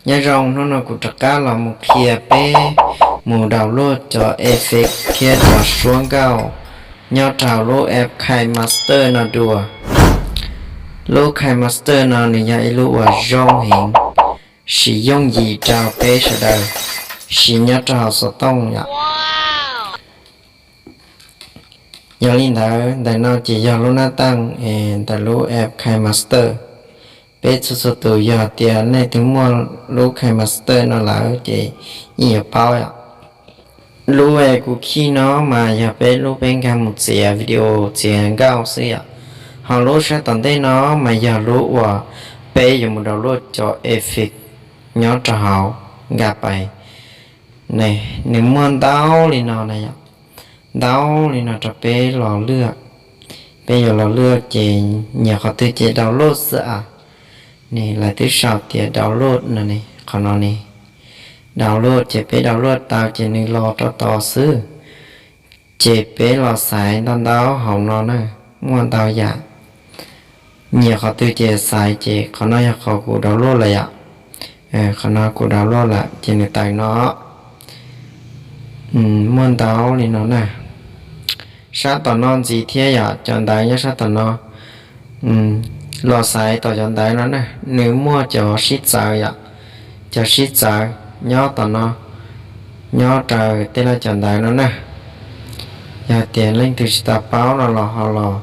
Nyob zoo, hnub no kuv rov qab los mus qhia peb mus download cov effect thiab cov suab nkauj nyob rau lub app KineMaster no dua. Lub KineMaster no nws yog ib lub uas zoo heev, siv yooj yim rau peb sawv daws siv nyob rau hauv xov tooj yom. Yog li ntawd, ntawm no ces yog lub nab taj es ntawm lub app KineMaster. Peb txhua txhua tus yog tias nej twb muaj lub KineMaster no lawm ces yeej yuav paub yom. Lub es kuv khij no mas yog peb lub peb nkag mus txiav video txiav nkauj xwb yom. Ho lub sab tom ntej no mas yog lub uas peb yuav mus download cov effect nyob rau hauv nkag pais. Nws muaj ntau li no na yom, ntau li no rau peb los lwaj. Peb yuav los lwaj ces nyiam qhov twg ces download xwb a. Nws lawv twb sau tias download no ne, qhov no ne, download ces peb download tau ces nws los rau tod xwb. Ces peb los xaiv ntau ntau hauv no na, muaj ntau yam. Nyiam qhov twg ces xaiv, ces qhov no yog qhov kuv download lawm yom. Qhov no kuv download lawm ces nws tawm no. Muaj ntau li no na. Sab tom no ntxiv thiab yom, cov ntawv nyob sab tom no. Los xaiv tom cov ntawv no na, nws muaj cov sib txawv yom, cov sib txawv nyob tom no, nyob raws tej laj cov ntawv no na. Yog tias leej twg tsis tau paub no los ho los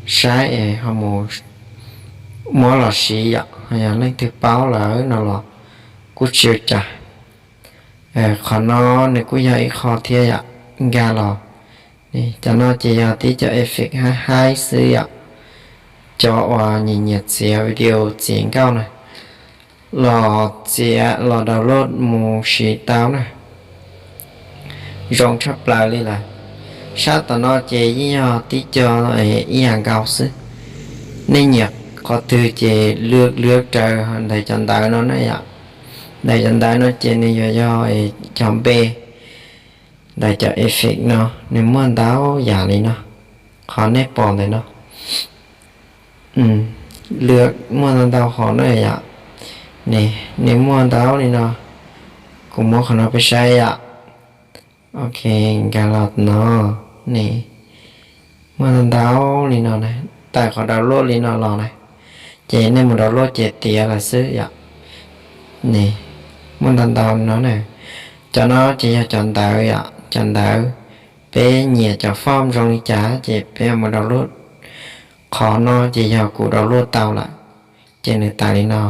saib es ho mus muab los siv yom, yog leej twg paub lawm no los kuj tsis ua cas. Qhov no nws kuj yog ib qho thiab yom, nkag los. Cov no ces yog tib cov effect haib haib xwb yom, cov uas nyiam nyiam txiav video txiav nkauj na, los txiav los download mus siv tau na. Zoo tshaj plaws li lawm. Sab tom no ces yeej yog tib co ib yam nkaus xwb. Nej nyiam qhov twg ces lwaj raws ntawm cov ntawv no na yom. Ntawm cov ntawv no ces nws yuav yog cov npe ntawm cov effect no, nws muaj ntau yam li no. Qhov nej pom ntawm no, lwaj muaj ntau ntau hom na yom. Nws muaj ntau li no. Kuv muab qhov no peb saib yom. Ok, nkag los no, ne, muaj ntau ntau li no na. Tawm qhov download li no los na, ces nej mus download ces tiav lawm xwb yom. Ne, muaj ntau ntau li no na. Cov no ces yog cov ntawv yom, cov ntawv. Peb nyiam cov font zoo li cas ces peb mus download. Qhov no ces yog kuv download tau lawm, ces nws tawm li no.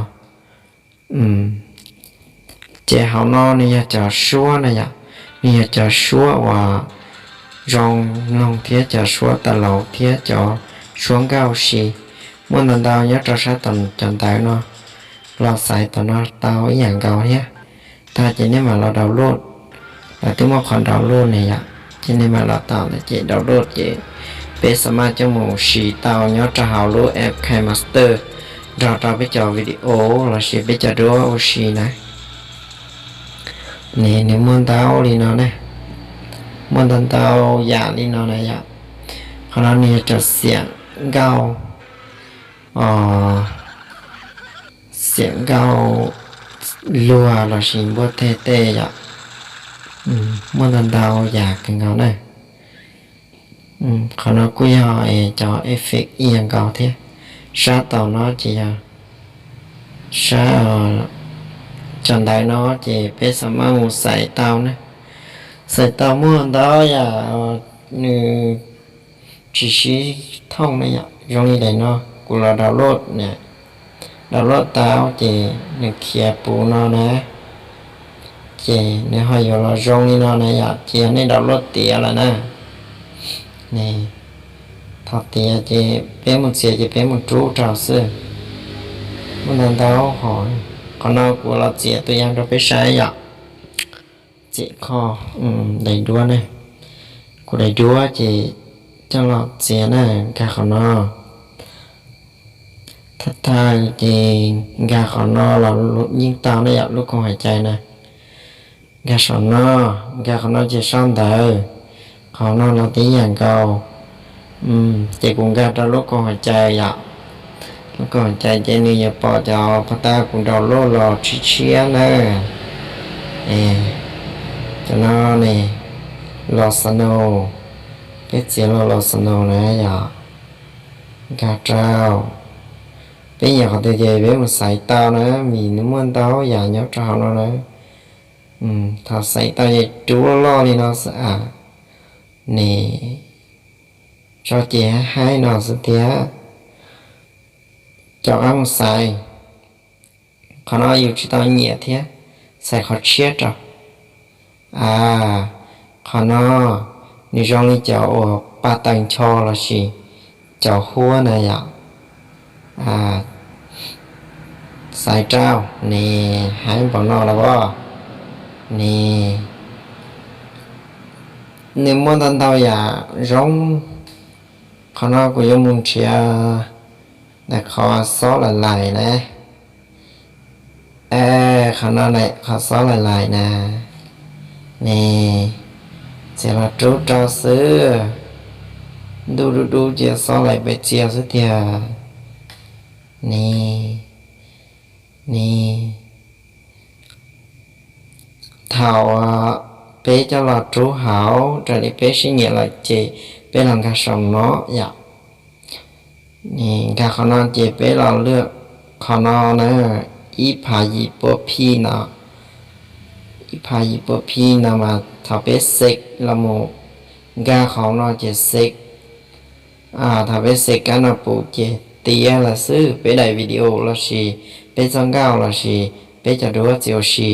Ces hauv no nws yog cov suab na yom, nws yog cov suab uas zoo mloog thiab cov suab tas laus thiab cov suab nkauj si, muaj ntau ntau nyob rau sab tom cov ntawv no. Los xaiv tom no tau ib yam nkaus thiab. Tag ces nej mam los download, lawv twb muaj qhov download ne yom, ces nej mam los tom ntawd ces download ces peb xa maj coj mus siv tau nyob rau hauv lub app KineMaster nrog rau peb cov video lossis peb cov duab ua si na. Ne, nws muaj ntau li no na, muaj ntau ntau yam li no na yom. Qhov no nws yog cov xiam nkauj, xiam nkauj luag lossis npuaj teg tej yom. Muaj ntau ntau yam kawg nkaus na. Qhov no kuj yog cov effect ib yam nkaus thiab. Sab tom no ces yog sab, cov ntawv no ces peb xa maj mus xaiv tau na. Xaiv tau muaj ntau yam, nws tsis sib thooj na yom. Zoo li daim no, kuv los download na, download tau ces nws khiav puv no na, ces nws ho yuav los zoo li no na yom, ces yog nej download tiav lawm na. Thaum tiav ces peb mus txiav ces peb mus rub rau xwb. Muaj ntau ntau hom, qhov no kuv los txiav tus yam rau peb saib yom. Txiav qho daim duab ne, kuv daim duab ces coj los txiav na, nkag qhov no. Thawj thawj ces nkag qhov no los yeej tau na yom, lub koom haim cai na. Nkag saum no, nkag qhov no ces sau ntawv, qhov no los tib yam nkaus. Ces kuv nkag rau lub koom haim cai yom. Koom cai ces nws yuav pom cov pov tag kuv download los tshiab tshiab na. Cov no ne, los xav no, peb txiav los los xav no na yom. Nkag rau, peb nyiam qhov twg ces peb mus xaiv tau na, vim nws muaj ntau yam nyob rau hauv no na. Thaum xaiv tau ces rub loj loj li no xwb a, ne, tso ces haib haib no xwb thiab. Caum qab mus xaiv, qhov no yus tsis tau nyiam thiab, xaiv qhov tshiab rau. A, qhov no nws zoo li cov uas pa taws ncho lossis cov huab na yom. Xaiv rau, ne, haib npaum no los as, ne, nws muaj ntau ntau yam zoo. Qhov no kuv yuav mus nrhiav ntawm qhov xob lais lais na. Qhov no, qhov xob lais lais na, ne, txiav los rub rau xwb. Ntuj dub dub ces xob lais pes txias xwb tiag. Ne, ne, thaum peb coj los rub hauv raws li peb siab nyiam lawm ces peb los nkag saum no yom. Nkag qhov no ces peb los lwaj qhov no na, ib phav yim pua phi no, ib phav yim pua phi no mas thaum peb xev los mus nkag qhov no ces xev, thaum peb xev kab no pum ces tiav lawm xwb, peb daim video lossis peb txoj nkauj lossis peb cov duab txiv ua si.